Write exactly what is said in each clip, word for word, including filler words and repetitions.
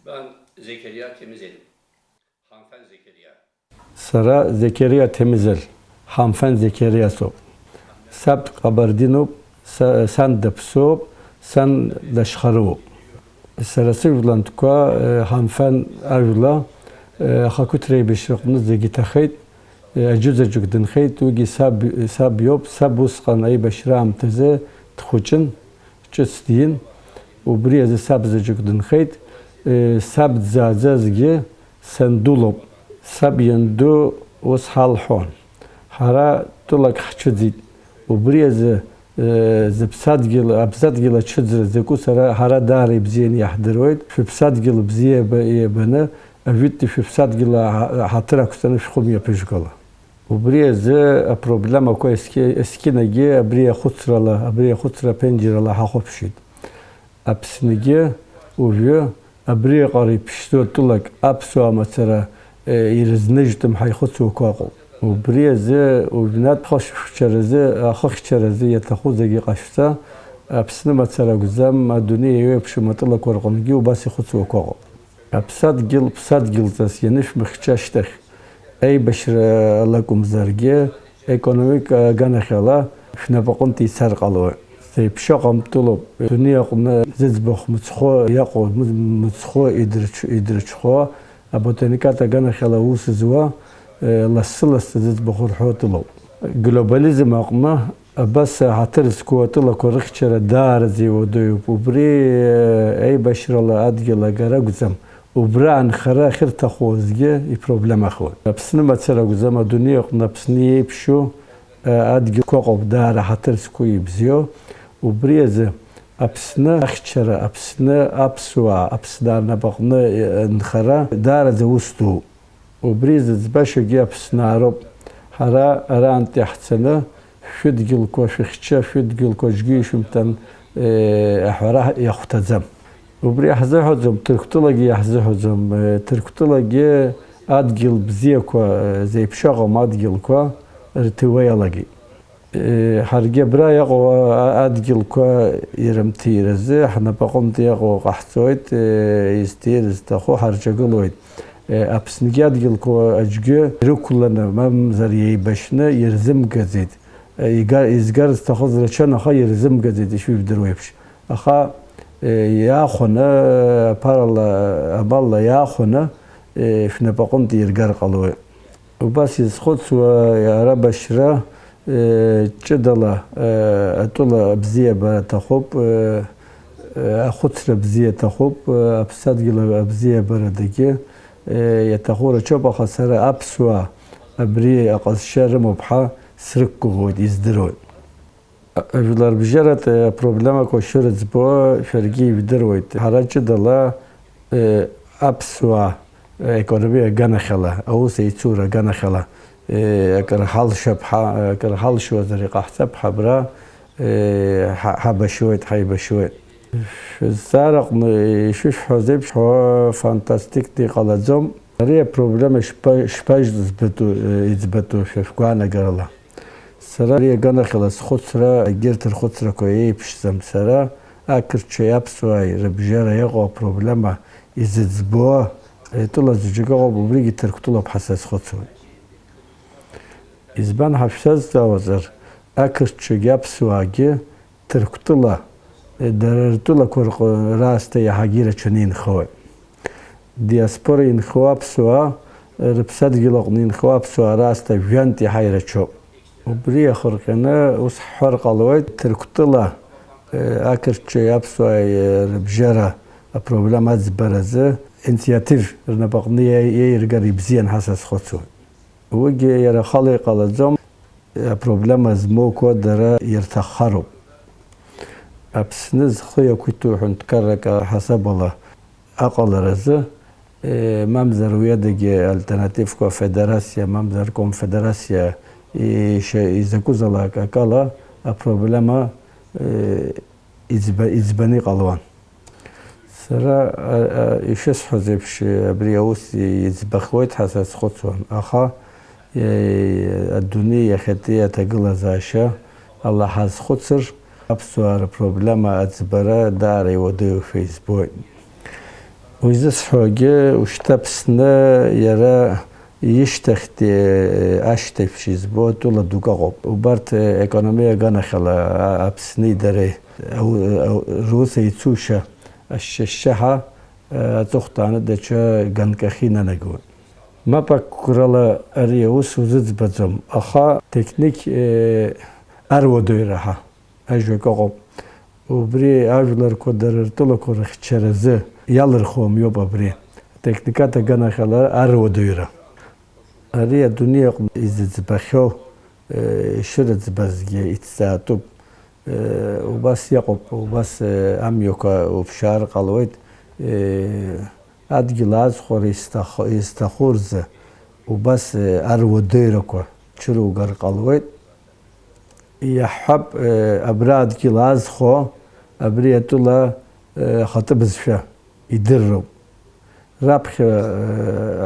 Ан Зекериа Темизел. Ҳанфан Зекериа. Сара Зекериа Темизел, Ҳанфан Зекериа соуп. Саб Ҟабардиноуп, са-, сан Даԥсоуп, сан Лашьхаруоуп. Сара сыжәлантәқәа, э, Ҳанфан ажәла, э, ахақәиҭра еибашьраҟны зегь иҭахеит. Э, аӡәы заҵәык дынхеит, уигьы саб, саб иоуп. Саб усҟан аибашьра аамҭазы дхәыҷын, ҿыц диин. Убри азы саб заҵәык дынхеит. Э, саб дзааӡазгьы санду лоуп. Саб ианду ус ҳалҳәон. Ҳара тәылак ҳцәыӡит. Убри азы, э, зыԥсадгьыл, аԥсадгьыл ацәыӡра закәу сара, ҳара даара ибзианы иаҳдыруеит. Шәыԥсадгьыл бзиа иаба-, иабаны, ажәытәтәи шәыԥсадгьыл аҳа-, аҳаҭыр ақәҵаны шәхы мҩаԥыжәгала. Убри азы апроблемақәа есқьы-, есқьынагьы абри ахәыцрала, абри ахәыцра аԥенџьырала ҳахәаԥшит. Аԥсныгьы уажәы абриаҟара иԥшӡоу тәылак аԥсуаа мацара, э, ирызныжьтәым ҳаихәыцуақәа ыҟоуп. Убри азы уажәнатә хышәхьчаразы, ахыхьчаразы иаҭаху зегьы ҟашәҵа, Аԥсны мацара акәӡам, адунеи еиуеиԥшым атәылақәа рҟынгьы убас ихәыцуақәа ыҟоуп. Аԥсадгьыл ԥсадгьылҵас ианышәмыхьча ашьҭахь, аибашьра лакәымзаргьы, економика аганахьала шәнапаҟынтә ицар ҟалоит. Зеиԥшыҟам тәылоуп. Дунеи аҟны зыӡбахә мыцхәы иаҟоу, мы-, мыцхәы идырч-, идырҽхәо, аботаникатә аганахьала аус зуа, э, лассы-лассы зыӡбахә рҳәо тәылоуп. Глобализм аҟны абас ҳаҭыр зқәу атәылақәа рыхьчара даараӡа иуадаҩуп. Убри, э, аибашьрала адгьыл агара акәӡам, убра анхара ахьырҭаху уеизгьы ипроблемахоит. Аԥсны мацара акәӡам, адунеи аҟны Аԥсны иеиԥшу, э, адгьылқәа ыҟоуп даара ҳаҭыр зқәу ибзиоу. Убри азы Аԥсны ахьчара, Аԥсны аԥсуаа, Аԥсны анапаҟны, э, нхара даараӡа ус дууп. Убри зыӡбашьагьы Аԥсны аароуп. Ҳара арантә иаҳцаны, шәыдгьылқәа шәыхьча, шәыдгьылқәа аӡәгьы ишәымҭан, э, аҳәара иахәҭаӡам. Убри иаҳзыҳәаӡом, Ҭырқәтәылагьы иаҳзыҳәаӡом, э, Ҭырқәтәылагьы адгьыл бзиақәа, э, зеиԥшыҟам адгьылқәа рҭыуа иалагеит. Э, ҳаргьы абра иҟоу а-, адгьылқәа ирымҭиразы ҳнапаҟынтә иҟоу ҟаҳҵоит, э, изҭир зҭаху ҳарҿагылоит. Э, Аԥсныгьы адгьылқәа аӡәгьы ирықәланы, мамзар иеибашьны ирзымгаӡеит. Э, ига-, изгар зҭахыз рацәан, аха ирзымгаӡеит, ишыжәдыруеиԥш. Аха, э, иаахәаны, аԥарала, амалла иаахәаны, э, шәнапаҟынтә иргар ҟалоит. Убас изхәыцуа, ара башьра, э, ҷыдала, э, атәыла абзиабара аҭахуп, э, э, ахәыцра бзиа аҭахуп, э, аԥсадгьыл абзиабарадагьы, э, иаҭаху рацәоуп, аха сара аԥсуаа абри аҟазшьа рымоуп ҳәа срықәгәыӷуеит, издыруеит. Жәларбжьаратәи апроблемақәа шырыӡбо шәаргьы ижәдыруеит. Ҳара ҷыдала, э, аԥсуаа, э, економиа аганахьала, аус еицура аганахьала, э, акыр ҳалшап, ҳа-, акыр ҳалшуазар иҟаҳҵап, ҳабра, э, ҳа-, ҳабашьуеит, ҳаибашьуеит. Шәызҵаараҟны ишышәҳәаз еиԥш, ҳәа фантастикны иҟалаӡом. Ари апроблема шԥа-, шԥажәӡбатәу, э, иӡбатәу шәа шәгәаанагарала? Сара ари аганахьала схәыцра, егьырҭ рхәыцрақәа еиԥшӡам. Сара ақырҭцәеи аԥсуааи рыбжьара иҟоу апроблема изыӡбо, э, тәыла заҵәык ыҟоуп, убригьы Ҭырқәтәылоуп ҳәа сазхәыцуеит. Избан ҳәа шәсазҵаауазар, ақырҭцәагьы аԥсуаагьы Ҭырқәтәыла, э, дара ртәылақәа рҟы-, раасҭа иаҳагьы ирацәаны инхоит. Диаспора инхо аԥсуаа, рыԥсадгьыл аҟны инхо аԥсуаа раасҭа жәантә иаҳа ирацәоуп. Убри иахырҟьаны ус ҳҳәар ҟалоит, Ҭырқәтәыла, э, ақырҭцәеи аԥсуааи, э, рыбжьара апроблема аӡбаразы инициатив рнапаҟны иа-, иаиргар ибзиан ҳәа сазхәыцуеит. Уигьы иара ахала иҟалаӡом, апроблема змоуқәа дара ирҭаххароуп. Аԥсны зхы иақәиҭу ҳәынҭқаррак аҳасабала аҟаларазы, э, мамзар уи адагьы альтернативқәа, афедерациа, мамзар аконфедерациа, иша-, изакәызаалак акала апроблема, э, иӡба-, иӡбаны иҟалауан. Сара, а, а, ишысҳәаз еиԥш, абри аус иӡбахуеит ҳәа сазхәыцуан, аха, е, адунеи иахьатәи аҭагылазаашьа ала ҳазхәыцыр, аԥсуаа рыпроблема аӡбара даара иуадаҩушәа избоит. Уи зысҳәогьы, ушьҭа Аԥсны иара ишьҭахьтәи ашьҭыбжь избо атәыла дук ыҟоуп. Убарҭ економиа аганахьала Аԥсни дареи рус еицушьа ашьшьаҳа аҵыхәтәаны даҽа ганк ахь инанагоит. Мап ақәгәрала ари аус узыӡбаӡом, аха техник аруадаҩра ҳа ажәак ыҟоуп. Убри ажәларқәа дара ртәылақәа рыхьчаразы иалырхуа мҩоуп абри. Атехникатә аганахьала аруадаҩра. Ари адунеи аҟны изыӡбахьоу, ишырыӡбазгьы иҭҵаатәуп. Убас иҟоуп, убас амҩақәа уԥшаар ҟалоит. Адгьыл аазхәара изҭаху рзы убас аруадаҩрақәа ҽыругар ҟалоит. Иаҳҳәап, абра адгьыл аазхәо абри атәыла ахатәы бызшәа идырроуп. Раԥхьа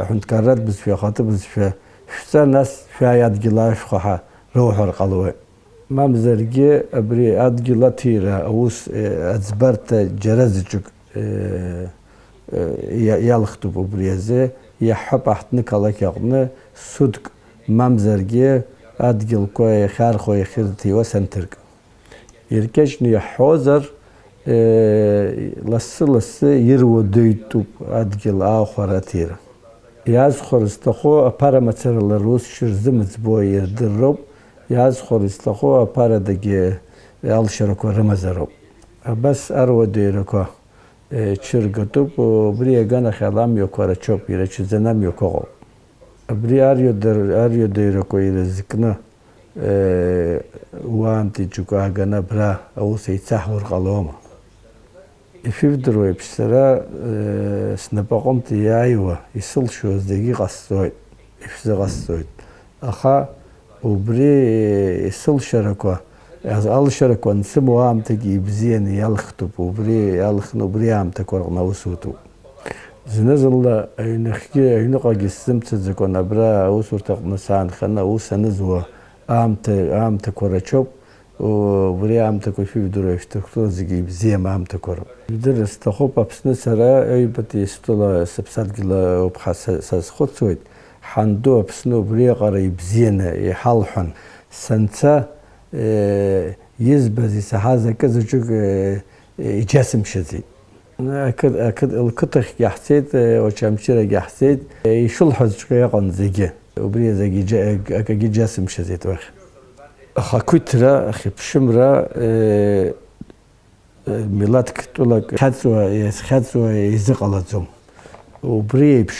аҳәынҭқарратә бызшәа ахатәы бызшәа шәҵа, нас шәааи адгьыл аашәхәа ҳәа роуҳәар ҟалоит. Мамзаргьы абри адгьыл аҭира аус аӡбарҭа џьара заҵәык иалхтәуп убри азы, иаҳҳәап, аҳҭнықалақь аҟны судк, мамзаргьы адгьылқәа иахьаархәо иахьырҭиуа санҭырк. Иркьаҿны иаҳҳәозар, лассы-лассы ируадаҩтәуп адгьыл аахәара аҭира. Иаазхәар зҭаху аԥара мацарала рус шырзымыӡбо ирдырроуп, иаазхәар изҭаху аԥарадагьы алшарақәа рымазароуп. Абас аруадаҩрақәа ҽыргатәуп, убри аганахьала амҩақәа рацәоуп, ирацәаӡаны амҩақәа ыҟоуп. Абри арҩадаҩрақәа ирызкны, уаантәи џьоук ааганы абра аус еицаҳур ҟалома? Ишәыжәдыруеиԥш, сара снапаҟынтә иааиуа, исылшо зегьы иҟасҵоит, ишәзыҟасҵоит. Аха убри исылшарақәа, алшарақәа ансымоу аамҭагьы ибзианы иалхтәуп, убри иалхны убри аамҭақәа рҟны аус утәуп. Зны-зынла аҩныхгьы, аҩныҟагьы сзымцаӡакәан, абра аусурҭаҟны саанханы аус анызуа аамҭа, аамҭақәа рацәоуп. Убри аамҭақәа шәыжәдыруа шәҭырқәтәыла зегьы ибзиам аамҭақәа роуп. Ижәдыр сҭахуп, Аԥсны сара аҩбатәи стәыла сыԥсадгьыл ауп ҳәа са, сазхәыцуеит. Ҳанду Аԥсны убриаҟара ибзианы иҳалҳәан, санца, избаз, исаҳаз акы заҵәык иџьасымшьаӡеит. Ақы-, ақы-, лқыҭахьгьы ҳцеит, Очамчырагьы ҳцеит, ишылҳәазҵәҟьа иҟан зегьы. Убри азы акгьы џьа-, акгьы џьасымшьаӡеит уахь. Ахақәиҭра, ахьыԥшымра, милаҭк тәылак хьаҵуа, иазхьаҵуа изыҟалаӡом. Убри еиԥш,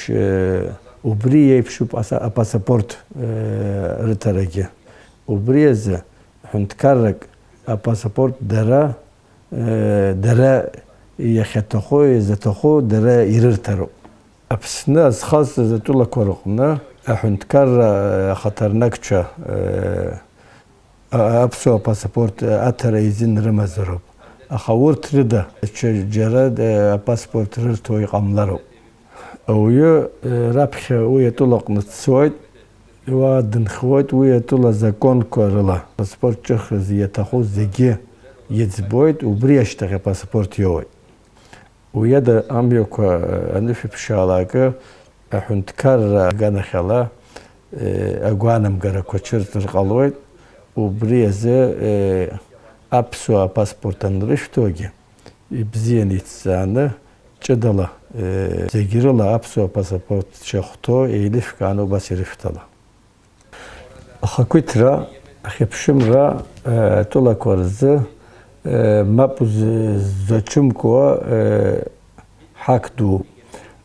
убри еиԥшуп аса-, апасапорт рыҭарагьы. Убри азы ҳәынҭқаррак апасапорт дара, дара иахьаҭаху, изаҭаху дара ирырҭароуп. Аԥсны азхазҵаз атәылақәа рҟны аҳәынҭқарра ахаҭарнакцәа, а-, аԥсуа апасапорт аҭара изин рымазароуп. Аха урҭ рыда, ҽа џьара, а, апаспорт рырҭо иҟамлароуп. Ауаҩы, а, раԥхьа уи атәылаҟны дцоит, уа дынхоит, уи атәыла азакәанқәа рыла апаспорт ҿыхраз иаҭаху зегьы иӡбоит, убри ашьҭахь апаспорт иоуеит. Уи ада амҩақәа анышәыԥшаалакы, аҳәынҭқарра аганахьала, э, агәаанамгарақәа цәырҵыр ҟалоит. Убри азы, э, аԥсуа апаспорт анрышәҭогьы, ибзианы иҭҵааны, ҷыдала, э, зегь рыла аԥсуа апаспорт шахәҭоу еилышәкааны убас ирышәҭала. Ахақәиҭра, ахьыԥшымра, э, атәылақәа рзы, э, мап з-, ззаҽымкуа, э, ҳақ ду.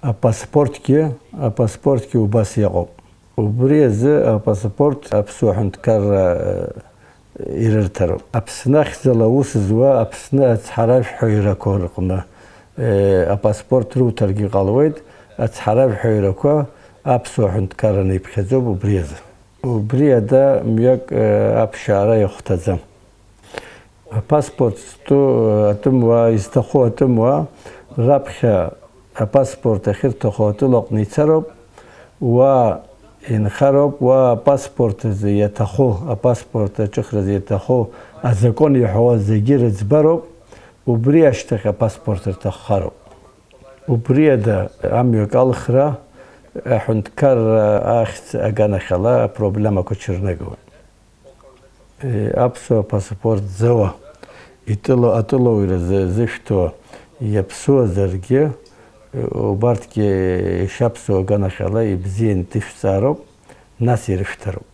Апаспортгьы, апаспортгьы убас иҟоуп. Убри азы апаспорт аԥсуа ҳәынҭқарра, э, ирырҭароуп. Аԥсны ахьӡала аус зуа Аԥсны ацҳаражәҳәаҩрақәа рҟны, э, апаспорт руҭаргьы ҟалуеит, ацҳаражәҳәаҩрақәа аԥсуа ҳәынҭқарраны иԥхьаӡоуп убри азы. Убри ада мҩак, э, аԥшаара иахәҭаӡам. Апаспорт зтәу, э, атәымуаа, изҭаху атәымуаа раԥхьа апаспорт ахьырҭаху атәылаҟны ицароуп, уа инхароуп, уа апаспорт азы иаҭаху, апаспорт аҿыхразы иаҭаху азакәан иаҳәауа зегьы рыӡбароуп, убри ашьҭахь апаспорт рҭаххароуп. Убри ада амҩак алхра аҳәынҭқарра ахьӡ аганахьала апроблемақәа ҽырнагауеит. Аԥсуа паспорт зауа, итәыло-, атәылауаҩра зы-, зышәҭо иаԥсуазаргьы, убарҭгьы ишаԥсуа аганахьала ибзианы дышәҵаароуп, нас ирышәҭароуп.